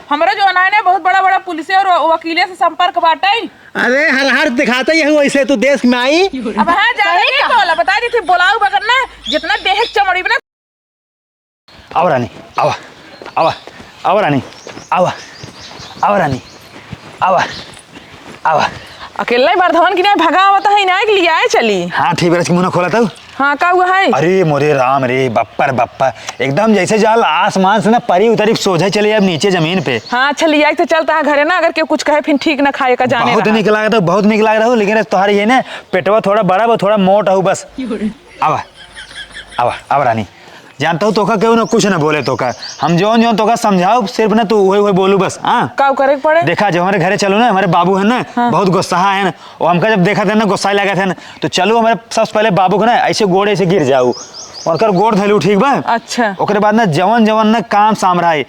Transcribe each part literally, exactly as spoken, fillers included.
हमरो जो है ना, बहुत बड़ा बड़ा पुलिस और वकीले से संपर्क बाटे। अरे, हर हर दिखाते ही वैसे तू देश में आई। अब हाँ, ज्यादा सही नहीं कहा। बोला, बता दी थी, बोलाऊ बगैर ना, जितना देह चमड़ी बना। आवा रानी, आवा, आवा, आवा रानी, आवा, आवा रानी, आवा, आवा। अकेला ही बर्धवन की नहीं भगा आवत है, इनाय के लिए आए चली। हाँ, ठीक बरस की मुंह ना खोला तब। हाँ, का हुआ है? अरे मोरे राम रे, बप्पा रे बप्पा, एकदम जैसे जाल आसमान से ना परी उतरी, सोझे चली अब नीचे जमीन पे। हाँ, अच्छा लिया तो चलता है घरे ना, अगर केहू कुछ कहे फिर ठीक ना खाए का जाने बहुत रहा। निक लागत हो, बहुत निक लागत हो, लेकिन तोहार ये ना पेटवा थोड़ा बड़ा बा, थोड़ा मोट हो बस। आवा, आवा, आवा रानी। जानता हूँ तोका केहू ना कुछ ना बोले तोका। हम जौन जौन तोका समझाओ सिर्फ ना तू वही वही बोलू बस। हाँ। का करे के पड़े? देखा जब हमारे घरे चलो ना, हमारे बाबू है ना, हाँ। बहुत गुस्सा है ना। वो हमका जब देखा थे ना गुस्सा लगा थे ना, तो चलो हमारे सबसे पहले बाबू को ना ऐसे गोड़े से गिर जाऊ, उनकर गोड़ धैलू ठीक बा। अच्छा। ओकरे बाद ना जवन जवन ना काम सामराई,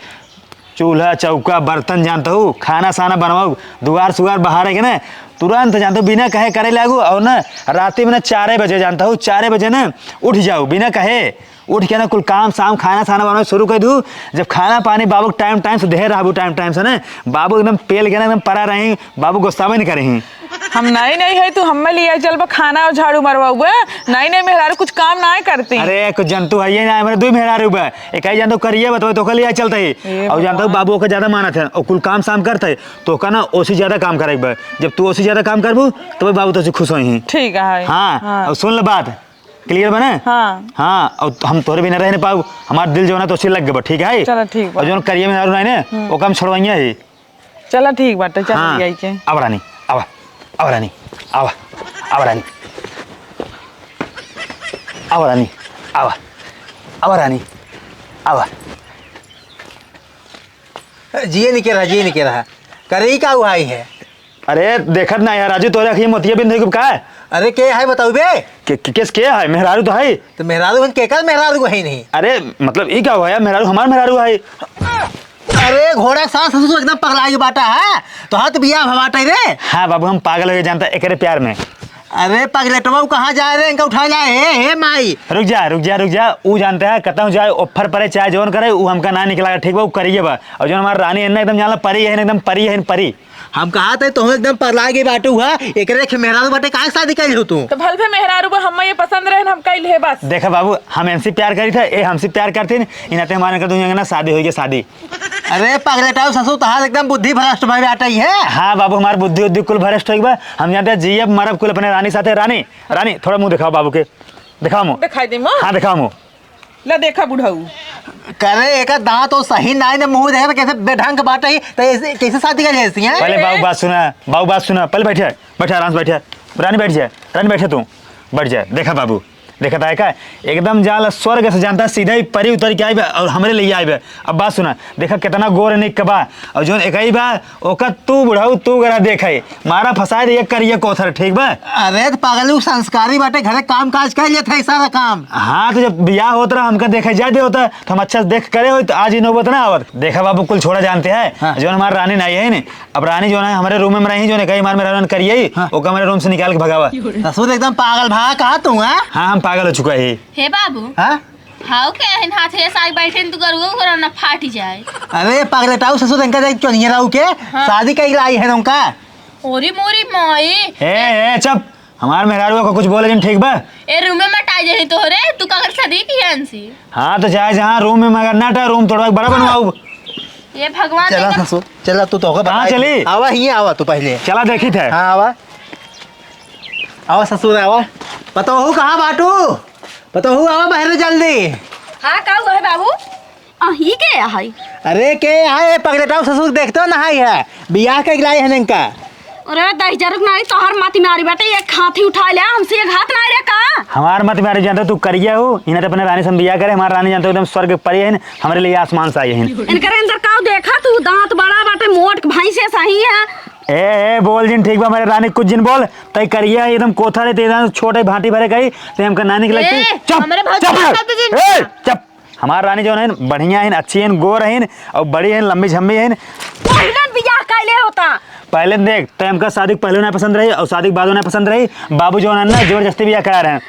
चूल्हा, चौका, बर्तन जानत हूँ, खाना साना बनवाऊ, दुआर सुआर बहारे के ना, तुरंत जानत हूँ, बिना कहे करे लागू। और ना, राती में ना, चारे बजे जानत हूँ, चारे बजे ना, उठ जाऊ, बिना कहे, उठ के ना, कुल काम साम, खाना साना बनावे शुरू कर दू। जब खाना पानी बाबू टाइम टाइम से देहे रहबू, टाइम टाइम से ना, बाबू एकदम पेल के ना, एकदम परा रही, बाबू गुस्सावे नहीं करही। हम नहीं, नहीं है, तू हमें लिया चल बा, खाना और झाड़ू मरवाऊ बा। नहीं, नहीं, मेहरारू कुछ काम ना करती। अरे, कुछ जंतु है ये ना, हमारे दो मेहरारू बा। एक ही जानत हूँ करिए बा, तो ओकर लिया चलते ही। ए और जानत हूँ भगवान। बाबू ओकर ज्यादा मानत है और कुल काम साम करते है, तो ओकर ना ओसी ज्यादा काम करे बा। जब तू ओसी ज्यादा काम करबू, तब बाबू तो खुश होई। ठीक है। हाँ, हाँ। और सुन ले बात, क्लियर बने? हाँ। हाँ, और हम तोरे बिना रह नहीं पाऊ, हमार दिल जो ना तो ओसी लग गबा, ठीक है? चलो, ठीक बा। और जो करिए मेहरारू नहीं ने, हम्म। ओका हम छोड़वाइए ही। चला ठीक बाटे, चला हाँ, ले आई के। आवा रानी, आवा, आवा रानी, आवा, आवा रानी, आवा रानी, आवा, आवा रानी, आवा। जिए निके रहा, जिए निके रहा। करे ई का हुआ है? अरे देखत ना यार राजू, तोरे अखिए मोतिया बिंद हो का? अरे के है बताऊ बे? के, के, केस के है? मेहरारू तो है। तो मेहरारू हन, केकर मेहरारू है नहीं? अरे मतलब ई का हुआ यार, मेहरारू हमार मेहरारू है। अरे घोड़ा के साथ ससुर एकदम पगला गई बाटा है। तो हाथ बियाह भवाटे रे। हाँ बाबू, हम पागल हो गए जानता एकरे प्यार में। अरे पगलेटवा, उ कहाँ जाए रे? इनका उठाए लाए। हे, हे माई। रुक जा, रुक जा, रुक जा। उ जानते हैं कतहूँ जाए, ऑफर परे चाहे जौन करे, उ हमका ना निकला, ठीक बा, उ करिए बा। और जौन हमार रानी है ना, एकदम जान ला परी है, एकदम परी है, परी। हम कहा थे तुम एकदम पगला गई बाटू हुआ, एकरे खे मेहरारू बाटे, काहे शादी कैली हो तू? तो भल फे मेहरारू बा, हम ये पसंद रहे, हम कैल है बस। देखा बाबू, हम इनसे प्यार करी थे, ए हमसे प्यार करती, इनाते हमारे कर दुनिया के ना शादी होई के शादी। अरे पगलेटाऊ ससुर, तहार एकदम बुद्धि भ्रष्ट भई बाटई है। हाँ बाबू, हमार बुद्धि उद्धि कुल भ्रष्ट होई बा। हम जानते हैं जीयब मरब कुल अपने रानी साथे। रानी, रानी, थोड़ा मुँह दिखाओ बाबू के, दिखाओ मुँह। दिखाई दे मुँह? हाँ, दिखाओ मुँह। ला देखा बुढ़ऊ। करे एकर दाँत तो सही नाई ने, मुँह देखे तो कैसे बेढंग बाटई, तो ऐसे कैसे शादी कर लेती हैं? पहले बाबू बात सुना, बाबू बात सुना, पहले बैठे, बैठे आराम से बैठे, रानी बैठ जाए, रानी बैठे तू, बैठ जाए। देखा बाबू, देखत है का? एकदम जाल स्वर्ग से जानता, सीधा ही परी उतर के आई बा और हमरे लिए आई बा। अब बात सुना, देखा कितना गोर निक बा, और जौन एकई बा, ओका तू बुढ़ऊ, तू गरा देखे, मारा फंसाए दे, एक करिए कोथर, ठीक बा? अरे तो पागल, उ संस्कारी बाटे, घरे काम काज कर लेत है सारा काम। हाँ, तो जब बियाह होत रहा, हमका देखे जाए दे होता, तो हम अच्छा से देख करे होई, तो आज ही नौबत ना आवत। देखा बाबू, कुल छोड़ा जानते हैं, हाँ। जौन हमार रानी नाई है नी, अब रानी जौन है हमरे रूम में रही, जौन एकई मार में रहन करिए, हाँ। ओका हमरे रूम से निकाल के भगावा। ससुर एकदम पागल भा कहा तू, हाँ? हाँ, हम पागल हो चुका है। हे बाबू। हाँ? हाउ के हन हाथे साई बैठे न तू गरुआ घोड़ा ना फाटी जाए। अरे पगलेटाऊ ससुर, इनका देख क्यों नहीं रहू के? हाँ। शादी कई लाई है उनका। ओरी मोरी माई। ए, ए, चुप। हमार मेहरारू को कुछ बोले जिन, ठीक बा? ए, रूम में मटाई जाही तोहरे, तू का कर शादी की है इनसे? हाँ, तो चाहे जहाँ रूम में मगर ना टा, रूम थोड़ा बड़ा बनवाऊ। ये भगवान चला देखा। ससुर, चला तू तो होगा कहाँ बताई। चली? आवा ही, आवा तू पहले। चला देखी थे। हाँ, आवा। आवा ससुर, आवा। पतोहू कहाँ बाटू? पतोहू आवा बहरे जल्दी। हाँ, का हुआ है बाबू? अही के है? अरे के है, पगलेटाऊ ससुर देखते हो नहाई है। बियाह के गिलाई है इनका। अरे दहिजरुक नारी, तोहर माती मारी बाटे, एक हाथी उठा ले, हमसे एक हाथ ना रे का? हमार मत मारी जानते, तू करिया हो, इन्हें तो अपने रानी से हम बियाह करे, हमार रानी जानते हो एकदम स्वर्ग परी है, हमरे लिए आसमान से आई है। इनकर अंदर काऊ देखा तू, दांत बड़ा बाटे, मोट भैंसे सही है। ए, ए, बोल जिन, ठीक बा, हमारे रानी कुछ जिन बोल, तई करिया एकदम कोथर है, ते एकदम छोटे भांटी भरे गई, ते हमका नानी के लगती। ए, चुप, हमरे भौजी चुप, के साथ जिन ए, चुप। हमार रानी जौन है, बढ़िया है, अच्छी है, गोर है और बड़ी है, लंबी झम्मी है। पहले बियाह कैले होता। पहले देख, तय हमका शादी के पहले ना पसंद रही और शादी के बाद ना पसंद रही। बाबू जौन है ना, जबरदस्ती बियाह करा रहे हैं।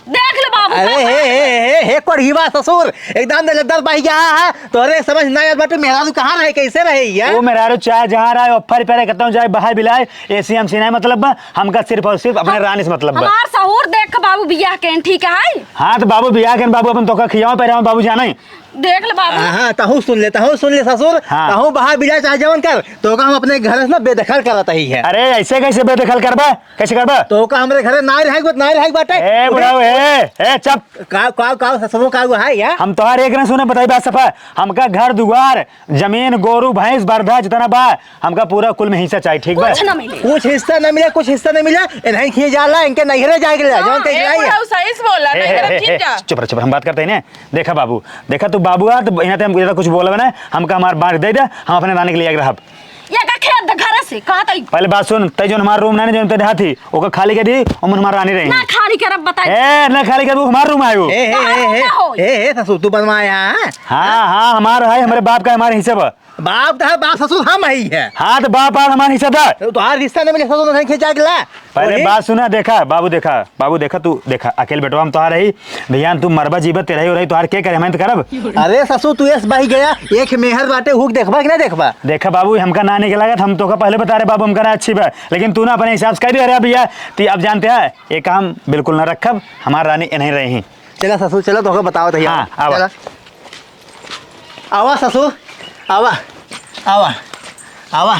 देख लो बाबू। अरे हे, हे, हे, हे, कोढ़ीवा ससुर, एकदम दलिद्दर बहि गया है। तोहरे समझ ना आवत बाटे, मेहरारू कहाँ रहे, कैसे रहे ये? वो मेहरारू चाहे जहाँ रहे, offer पे रहे, कहता हूँ, चाहे बाहर भी लाए, एसी हमसे नहीं मतलब बा, हमका सिर्फ और सिर्फ अपने हम-, रानी से मतलब बा। हमार सहूर देख बाबू बियाह के, ठीक है? हाँ, तो बाबू बियाह के, बाबू अपन तोका खियावा, पहिरावा, बाबू जाने। देख ले बाबू। हाँ, हाँ, तहूँ सुन ले, तहूँ सुन ले ससुर, हाँ। तहूँ बाहर भी जा, चाहे जवन कर, तोका हम अपने घर से ना बेदखल करत ही है। अरे, ऐसे कैसे बेदखल करबा? कैसे करबा? तोका हमरे घरे ना रहे के बात, ना रहे के बाटे। ए, बुढ़ाऊ, ए, ए, चुप। का, का, का, ससुरो का हुआ है या? हम तोहार एक ना सुने, बताई बात सफा। हमका घर दुआर, जमीन, गोरू, भैंस, बरधा जितना बा, हमका पूरा कुल में हिस्सा चाहिए, ठीक बा? कुछ ना मिले। कुछ हिस्सा ना मिले, कुछ हिस्सा ना मिले। इन्हें खिए जाला, इनके नैहरे जाए के ले, हाँ, जौन कहीं ए, जाए। बुढ़ाऊ सही से बोला, ए, नहीं ए, तो ए, ठीक ए, जा। चुप रह, चुप रह, हम बात करते हैं ना। देखा बाबू, देखा तू बाबू आ, तो इन्हें तो हम इतना कुछ बोला ना, हमका हमार बांट दे दे, हम अपने रानी के लिए आके रहब। ये का खेत दे घरे से, कहा तई? पहले बात सुन, तई जौन हमार रूम ना, जौन तई हाथी, ओका खाली कर दी, हम हमार रानी रही। ना खाली करब, बताई। ए, ना खाली करबू, हमार रूम आयो। ए, ए, ए, ए, ना हो। ए, ए, ससुर, तू बनवाया है? हाँ, हाँ, हमार है, हमरे बाप का, हमारे हिस्से पर। बाप तो है, बाप ससुर हम ही है। हाँ, तो बाप आर हमार हिस्सा दा। तो तोहार हिस्सा नहीं मिले, ससुर नहीं खींचा के ला। पहले वही। बात सुना, देखा, बाबू देखा, बाबू देखा, तू देखा, अकेले बेटवा हम तोहार रही, भैया तू मरबा जीबा, तेरा ही हो रही, तोहार के करे, हम तो करब। अरे ससुर, तू एस बही गया, एक मेहर बाटे, हुक देखबा कि ना देखबा? देखा बाबू, हमका ना निक लागत, हम तोका पहले बता रहे बाबू, हमका ना अच्छी बा, लेकिन तू ना अपने हिसाब से कह दे, अरे भैया, ती अब जानते हैं, ये काम बिल्कुल ना रखब, हमार रानी इन्हें रही। चला ससुर, चला, तोका बताओ तो हाँ, आवा। चला। आवा ससुर, आवा, आवा, आवा।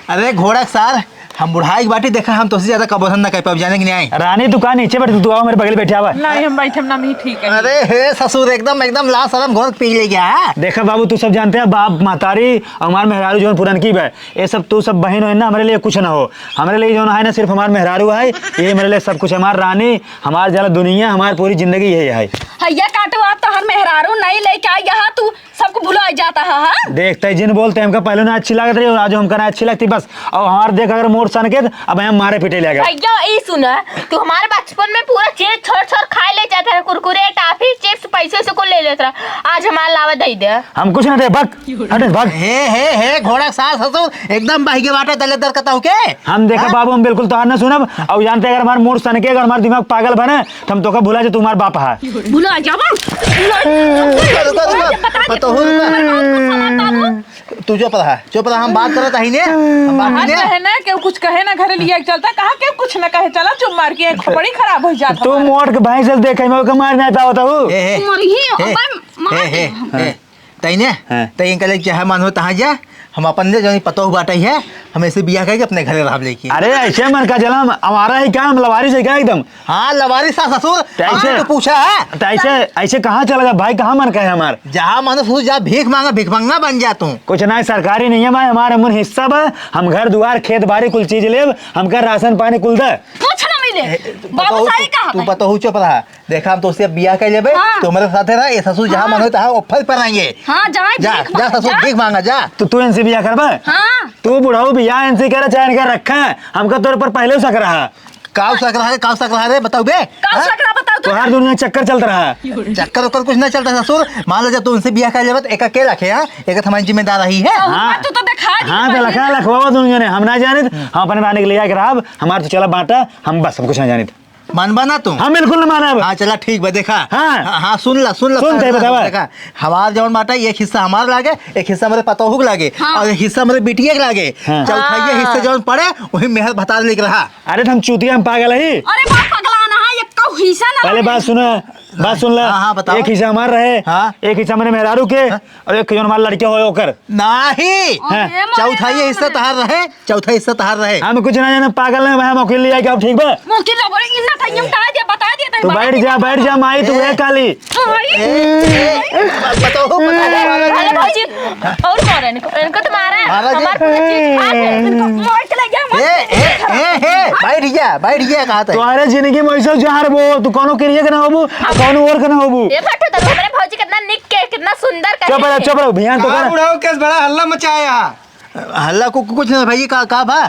अरे घोड़ा के सार, हम बुढ़ाई के बाटी, देखा, हम तोसे ज्यादा कबो हम ना कह पाब, जाने कि नहीं? रानी, तू का नीचे बैठ, तू आवा, मेरे बगल बैठे आवा। नहीं, हम बैठे ना, नहीं, ठीक है। अरे हे ससुर, एकदम, एकदम लाज शरम घोर पी ले गया है। देखा बाबू, तू सब जानते हैं, बाप, महतारी और हमार मेहरारू जौन पुरनकी बा, ये सब, तू सब बहन हो ना, हमारे लिए कुछ ना हो। हमारे लिए जौन है ना, सिर्फ हमार मेहरारू है, ये मेरे लिए सब कुछ है, हमार रानी, हमार जला दुनिया, हमार पूरी जिंदगी यही है। हैया काटवा, तोहर मेहरारू नहीं लेके आई यहाँ, तू सबको भुला जाता है, हाँ? देख, तै जिन बोलते हमका पहले ना अच्छी लागत रही, आज हमका ना अच्छी लगती बस। और हमार देख अगर मोर सन के, अब हम मारे पीटे ले गए। भैया, ई सुना, तू हमारे बचपन में पूरा चीज छोड़ छोड़ खाए ले जाता है, कुरकुरे, टाफी, चिप्स, पैसे से कुल ले लेता रहा। आज हमार लावा दे दे। हम कुछ ना दे, भग, हट, भग। हे, हे, हे, घोड़ा सास ससुर, एकदम बहिगे बाटे दले दर कताऊ के। हम देखा हाँ? बाबू, हम बिल्कुल तोहार ना सुनब। और जानते अगर हमार मोर सन के, अगर हमार दिमाग पागल बने, तो हम तोका भुला जे तू हमार बाप हा। भुला जावा। रुका, रुका, रुका। बता दे। पतोहू रुका। बाबू। तू चुप रहा, चुप रहा, हम बात करत हई ने, हम बात हट ने। रहे ना, केहू कुछ कहे ना, घरे लिया के चलता, कहा केहू कुछ ना कहे, चला चुप मार के, एक खोपड़ी खराब हो जात तू हमार। मोट के भैंस देखे में ओके मार ना पावत हूँ। ए, ए, मरी ही, ए, अपन मार ए, दे। ए, ए, तैने, हाँ। तै इनका लेके चाहे मन हो तहाँ जा, हम अपन ले जौन पतोह बाटे है, हम ऐसे बियाह करके अपने घरे रहब लेके। अरे ऐसे मन का जला, हम आवारा है क्या, हम लवारिस है क्या एकदम? हाँ, लवारिस सास ससुर, तो ऐसे, आपने तो पूछा है। तो ऐसे, ऐसे कहाँ चला जा भाई, कहाँ मन का है हमार? जहाँ मन हो ससुर जा, भीख मांगा, भिखमंगा बन जा तू। कुछ ना, सरकारी नहीं है भाई, हमारे मन हिस्सा बा, हम घर दुआर, खेत बाड़ी, कुल चीज लेब, हमका राशन पानी कुल दे। कुछ ना मिले। ए, तू बाबू पतोहू, सही कहा तू भाई। पतोहू चुप रहा। देखा, हम तोसे बियाह कर लेबे, हाँ। तू हमारे साथे रहा, ये ससुर जहाँ हाँ। मन हो, तहाँ offer पर आएंगे। हाँ, जाए जा, भीख जा मांगे, ससुर, जा। भीख मांगा, जा। तो तू इनसे बियाह करबे? हाँ। तू बुढ़ऊ बियाह इनसे करे, चाहे इनका रखा है, हमका तोर पर पहले शक रहा। काव शक रहा रे, काव शक रहा रे, बताओ बे। काव हाँ? शक रहा, बताओ तो। तोहार दुनिया चक्कर चलत रहा। चक्कर उक्कर कुछ ना चलता ससुर। मान लो जब तू उनसे बियाह कर लेबे, तो एक अकेला खे, हाँ? एक हमारी जिम्मेदार रही है। हाँ। तू तो दिखा दी हाँ, तो भाई। लखा लखवावा दोनों जने, हम ना जाने, हम अपने रानी के ले जाके रहब, हमार तो चला बांटा, हम बस, हम कुछ ना जाने। मानबा ना तू? हम बिल्कुल ना मानब। हाँ, चला ठीक बा, देखा। हाँ। हाँ, हाँ, सुन ला, सुन ला, सुन, सुन, तै सुन, बतावा। देखा, हमार जौन बाटा, एक हिस्सा हमार लागे, एक हिस्सा हमरे पतोहू के लागे, हाँ। और एक हिस्सा हमरे बिटिया के लागे। हाँ। चौथाइया हाँ। हिस्सा जौन पड़े, वही मेहर भतार लेके रहा। अरे, तो हम चूतिया, हम पागल ही। अरे, बाप पगला ना है, ये कहू हिस्सा ना पहले लागे। बात सुना, बात सुन ला। हाँ, हाँ, बताओ। एक हिस्सा हमार रहे, हाँ। एक हिस्सा हमरे मेहरारू के, हाँ। और एक जौन हमार लड़के होए ओकर। नाही। हाँ। अरे, चौथाई मारे हिस्सा ना। तहार रहे, चौथा हिस्सा तहार रहे। हम कुछ ना जाने, पागल नहीं भाई, हम वकील ले आके, अब ठीक बा? वकील ना बोले, इन्ना था, ये बता दे, बता दे, तू बता बैठ दे। जा, बैठ जा, माई, तू ए। है काली। आई। ए, ए, ए, बताओ, बताओ। अरे भौजी, और मारा इनको, इनको तो मारा। मारा जी। हमार पूरा चीज खा गया। इनको मार के ले गया, मार ए, के। ए, ए, ए, बैठ जा, बैठ जा, कहा था। तुम्हारे जिंदगी में ऐसा जहर बो, तू कोनो किरिया के ना होबू, कोनो और के ना होबू। ये बैठो तो, हमारे भौजी कितना निक के, कितना सुंदर चुप रहो, करेंगे। चुप रहो, भियान तो का कर। बुढ़ाऊ केस बड़ा हल्ला मचाया? हल्ला को, को कुछ ना भाई, का, का बा?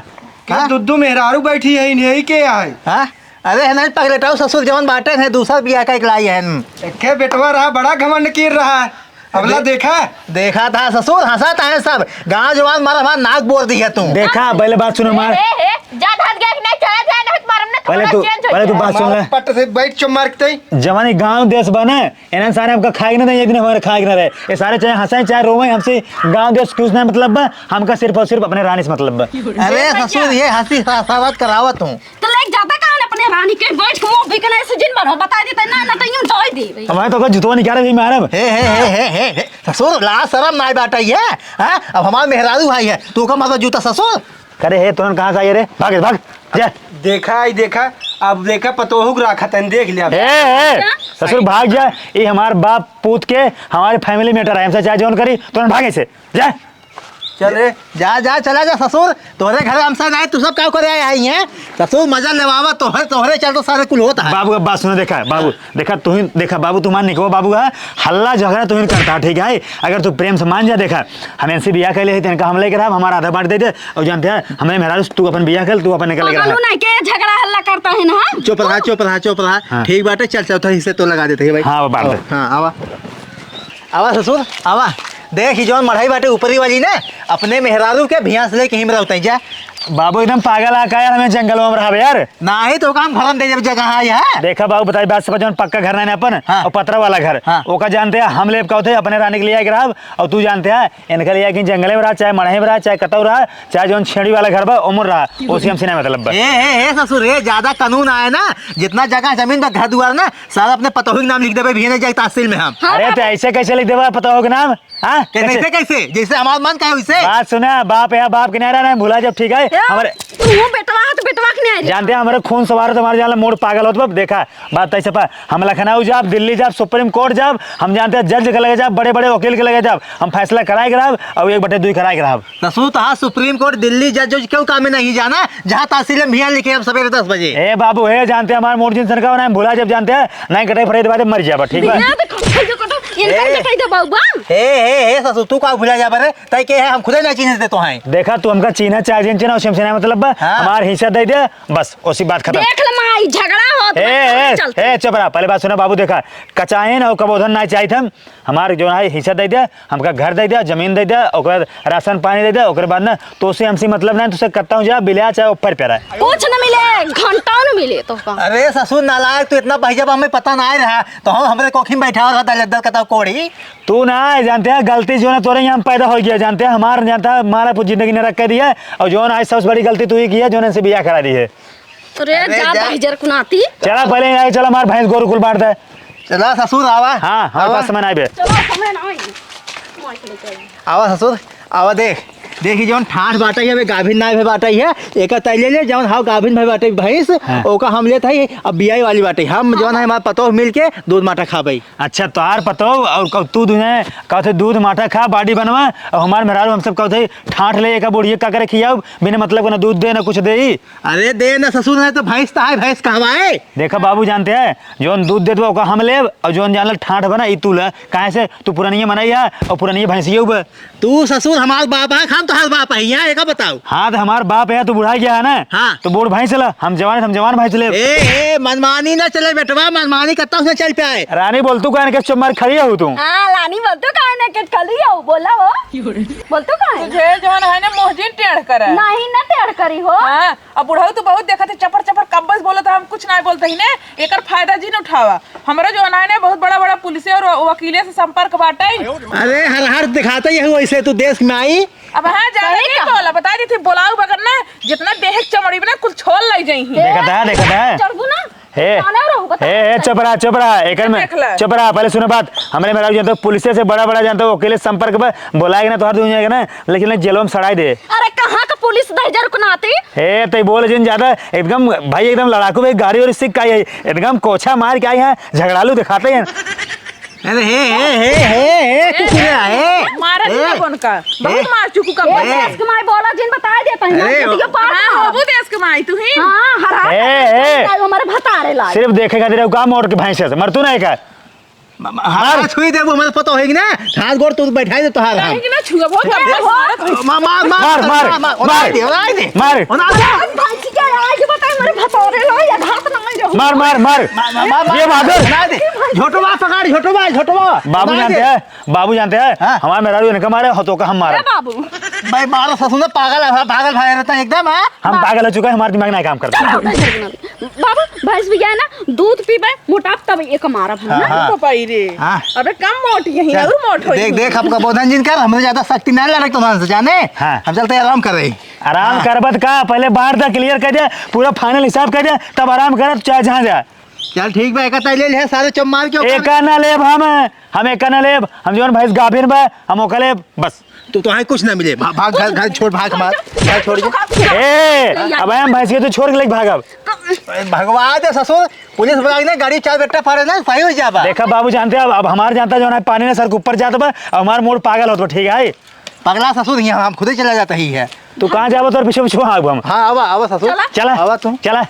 का हाँ? दुद्दू मेहरारू बैठी है, इन्हीं के है। हाँ? अरे है ना, पगलेटाऊ ससुर जवन बाटे है, दूसर बियाह का एक लाई है। एके बेटवा रहा, बड़ा घमंड कीर रहा है। अबला दे-, देखा? देखा था ससुर, हंसा था है सब। गांव जवान मारा, हमार नाक बोर दी है तू। देखा, पहले बात सुनो हमार। ए, ए, ए, जा धान गया कि नहीं, चला जाए, नहीं तो मारम ना पहले तू, पहले तू बात सुन ले। पट से बैठ चुप मार के तई। जवानी गाँव देश बा ना, इन्हन सारे हमका खाए के ना दे, एक दिन हमारे खाए के ना रहे। ये सारे चाहे हंसे, चाहे रोवे, हमसे गाँव देश कुछ ना मतलब बा, हमका सिर्फ और सिर्फ अपने रानी से मतलब बा। अरे ससुर, ये हंसी हंसावत करावत हूँ। तो लेके जाता कहाँ अपने रानी के, बैठ के मुंह बिकने से जिन भर हो, बता देते ना, ना तो यूं जाए दे। हमारे तो का जुतवा निकाले भी मारब। हे, हे, हे, हे, हे, हे, ससुर, लाज शरम नाई बाटइ है, हाँ? अब हमार मेहरारू भाई है, तू का मतलब जूता ससुर? करे हे, तुरंत कहाँ से आई रे? भाग, भाग, जा। देखा, ई देखा, अब देखा, पतोहू के राखत हन, देख लिया। ए, ए, ससुर भाग जा, ई हमार बाप पूत के, हमारे family matter है, हमसे चाहे जौन करी, तुरंत भागे से, जा। चल रे। जा, जा, चला जा ससुर, तोहरे घर हमसे नाई, तू सब का करे आए हैं? ससुर मजा लेवावा, तोहरे, तोहरे चलते सारे कुल होता है। बाबू, अब बात सुनो, देखा, बाबू, देखा, तू ही, देखा, बाबू, तू मान निकलो, बाबू, है, हल्ला झगड़ा तू ही करता, ठीक है? अगर तू प्रेम से मान जा, देखा, हम इनसे बियाह कर ले, तो इनका हम लेके रहा, हमारा आधा बांट दे दे, और जानते हैं, हमरे मेहरारू से तू अपन बियाह कर, तू अपन निकल के रहा। पगलू नहीं के झगड़ा हल्ला करता है ना, हाँ? चुप रहा, चुप रहा, चुप रहा। हाँ। ठीक बाटे, चल, चौथा हिस्से तो लगा देते हैं भाई। हाँ, वो बांट दे। हाँ, आवा। आवा ससुर, आवा। देख, ई जौन मढ़ई बाटे ऊपरी वाली ना, अपने मेहरारू के भियास लेके हिम रहते हैं, जा। बाबू एकदम पागल आ का यार, हमें जंगल में रहा यार। नाही तो काम घर में दे जब जगह है यार। देखा बाबू, बताई बात, सब जौन पक्का घर ना है अपन, हाँ। और पतरा वाला घर, हाँ। ओका जानते हैं, हम लेब का होते अपने रानी के लिए आके रहब, और तू जानते है, इनका लिए कि जंगले में रहा, चाहे मड़हे में रहा, चाहे कतौ रहा, चाहे जौन छेड़ी वाला घर बा, ओमन रहा, ओसे हमसे ना मतलब बा। ए, ए, ए, ससुर, ए, ज्यादा कानून आए ना, जितना जगह जमीन बा, घर दुआर ना, सारा अपने पतोहू के नाम लिख देबे, भी नहीं जाए तहसील में हम। हाँ, अरे, तो ऐसे कैसे लिख देबा पतोहू के नाम? हाँ? कैसे, कैसे? कैसे, कैसे? जैसे हमार मन कहे वैसे। बात सुना, बाप है, बाप के नहीं रहना है, भुला जब, ठीक है? ए, हमारे तू बेटवा है, तो बेटवा के नहीं रहे। जानते हैं, हमारे खून सवार है, तुम्हारे जान ला मूड पागल होत बा। देखा, बात तैसे पा, हम लखनऊ जाब, दिल्ली जाब, सुप्रीम कोर्ट जाब, हम जानते हैं जज के लगे जाब, बड़े-बड़े वकील के लगे जाब, हम फैसला कराए के रहब, और एक बटे दुई कराए के रहब। ससुर, तहार सुप्रीम कोर्ट, दिल्ली जज, जज क्यों काम में नहीं जाना, जहाँ तहसील में भिया लिखे हम सवेरे दस बजे। ए बाबू, हे जानते हैं हमार मूड जिन सनका बनाए, भुला जब जानते हैं, नहीं कटाई फटाई दबा दे, मर जाबा, ठीक बा? ये तो कटाई दे, कटाई दे, कटाई दे, बाबू, बा। ए, ए, ए, ससुर, तू का भुला जाबा रे? तय के है, हम खुदे नहीं चिन्हते तो हैं। देखा, तू हमका चिन्हा चाहे जिन चिन्हा, उसे हमसे नहीं मतलब बा, हाँ। हमार हिस्सा दे दे, बस, उसी बात खतम। देख ले माई, झगड़ा होत ए, बा, ए, चलते। ए, चुप रहा, पहले बात सुना बाबू, देखा, कचाइन और कबोधन ना चाहित हम, हमार जो है हिस्सा दे दे, हमका घर दे दे, जमीन दे दे, ओकर बाद राशन पानी दे दे, ओकर बाद ना तोसे हमसे मतलब नहीं, तोसे कत्ता हूँ जा, बिलिया चाहे ऊपर पे रहे। कुछ न मिले, घंटा न मिले तो का। अरे ससुर नालायक, तू इतना बहिजा बा, हमें पता ना रहा, तो हम हमरे कोखी में बैठा रहा, दलिद्दर कतौ कोढ़ी। तू ना जानते हैं गलती जो ना तोरे यहाँ पैदा हो गया, जानते हैं हमार, जानता है हमारा पूरी जिंदगी नरक कर दिया, और जो ना आज सबसे बड़ी गलती तू ही की है, जो ना इनसे बियाह करा दी है। अरे अरे जा जा। बहिजर कुनाती। चला पहले यहाँ चला, हमार भैंस गोरू कुल बांट दे। चला ससुर आवा। हाँ, हमारे आवा। पास समय ना आवे। चलो समय ना आई। आवा ससुर, आवा देख। देखी जौन ठाठ बाटइ है, वे गाभिन नाई भे बाटइ है, एका तैले ले जौन हाव गाभिन भे बाटइ भैंस, हाँ। ओका हम लेत हई, अब बियाई वाली बाटइ। हम जौन है हमार पतोह मिल के दूध माठा खाबइ। अच्छा, तोहार पतोह और कब तू दुने कहते दूध माठा खा, body बनवा, और हमार मेहरारू हम सब कहते ठाठ ले एका बुढ़िया का करे खियाऊ, बिना मतलब का ना दूध दे ना कुछ दे। अरे दे ना ससुर, नहीं तो भैंस तो है, भैंस कहवाए। देखा बाबू जानते हैं, जौन दूध देत बा ओका हम लेब, और जौन जानल ठाठ बना ई तू ला। काहे से तू पुरानिया मनई है और पुरानिया भैंसिया बा। तू ससुर हमार बाप है, हम तोहार बाप है, यहाँ एका बताओ। हाँ, तो हमार बाप है, तू बुढ़ा गया है ना? हाँ। तो बूढ़ भैंस ला, हम जवान, हम जवान भैंस लेब। ए, ए, मनमानी ना चले बेटवा, मनमानी कत्ता उसने चल पे आए। रानी बोल तू काहे के चुप मार खड़ी हो तू? हाँ, रानी बोल तू काहे के खड़ी हो, बोला हो। बोल तू काहे? तुझे जौन है ना मोहजिन टेढ़ करे। नहीं ना टेढ़ करी हो। हाँ। अब बुढ़ऊ तो बहुत देखत है, चपर चपर कब्बस बोलत है, हम कुछ ना बोलते ही ने, एकर फायदा जिन उठावा। हमरो जो अनाय ने बहुत बड़ा बड़ा पुलिस और वकीले से संपर्क बाटे। अरे हर हर दिखाते यही वैसे तू देश में आई। अब हाँ जाने सही नहीं कहा। बोला, बता दी थी बोलाऊ बगन ना, जितना देह चमड़ी में ना कुल छोल लग जाई ही। देखत है, देखत है। चढ़बू ना? हे, जाने रहो, बता। हे, हे, चुप रहा, चुप रहा, एकर में, देख ले। चुप रहा, पहले सुनो बात। हमरे मेहरारू जानते हो, पुलिस से बड़ा बड़ा जानते हो, वकीले संपर्क में बोलाएगा ना, तोहर दुनिया के ना, लेकिन ना जेलों में सड़ाई दे। अरे कहाँ का पुलिस दहिजर कुनाती? हे, तै बोल जिन ज्यादा, एकदम भाई, एकदम लड़ाकू भाई, गाड़ी वाड़ी सीख के आई है, एकदम कोछा मार के आई है, झगड़ालू दिखाते हैं। अरे हे, हे, हे, हे, हे, कुकुरा, हे। मारा ए, दिया कौन का? बहुत ए, मार चुकू का ए, बोल। देश के माई बोला जिन बताए देता है, अरे, वीडियो पार हाँ, कर। होबू देश के माई तू ही। हाँ, हरा ए, ए। हमारे भतारे लाए। सिर्फ देखे खातिर का मोड़ के भैंसे से, मर तू नहीं का? म-, म-, हमारा मार। छुई देबू, हमारे पता होगी ना, हाथ गोड़ तू बैठाई दे तोहार हम। नहीं ना छुआ, बहुत ए, हो। मारत है। मा-, मा-, मा-, मार, मार, मार, मार। उड़ा दे, उड़ा दे। मार। उड़ा दे। भैंसी के आज बताए, हमारे भतारे लाए, ये हाथ ना मारो। मार, मार, मार। मार, मार, मार, मार। ये बहादुर। उड़ा दे। झोटवा पकड़, झोटवा, झोटवा। बाबू उड़ा जानते दे। हैं, बाबू जानते हैं, हाँ। हमारे मेहरारू इनका मारे, हतों का हम मारे। ए बाबू। भाई मारो ससुर ने पागल है, पागल भाई रहता है एकदम, हाँ? हम पागल हो चुके हैं, हमारा दिमाग नहीं काम करता। चलो, उधर से ना। बाबू, भैंस भी है ना, दूध पीबे, मोटाप तब एक मारब हम हाँ, ना। हाँ। बाबा रे। हाँ। अबे कम मोट यही चल, और मोट होई। देख, देख, हमका बोधन जिन कर, हमरे ज्यादा शक्ति ना लड़क तो से जाने। हाँ। हम चलते आराम कर रही। आराम हाँ। करबत का, पहले बांट दा, clear कर दे, पूरा final हिसाब कर दे, तब आराम करब, चाहे जहाँ जा। चल ठीक बा, एका तैले ले, सारे चुप मार के ओकर एका ना लेब हम, हम एका ना लेब, हम जौन भैंस गाभिन बा, हम ओका लेब, बस। तू तो है कुछ ना मिले, भा-, भाग, घर, घर छोड़, भाग हमार, घर छोड़ के। ए, अब हम भैंस के तो छोड़ के लेके भागब। भगवा दे ससुर, पुलिस बुला के ना गाड़ी चार बेटा फाड़े ना, सही हो जाबा। देखा बाबू, जानते अब, अब हमार जानता जौन है, पानी ना सर के ऊपर जात बा, अब हमार मूड पागल होत बा, ठीक है? पगला ससुर, यहाँ हम खुदे चला जाता ही है। तू कहाँ जाबो, तोर पीछे पीछे आबो हम। हाँ, आवा, आवा ससुर। चला। चला। आवा तू। चला।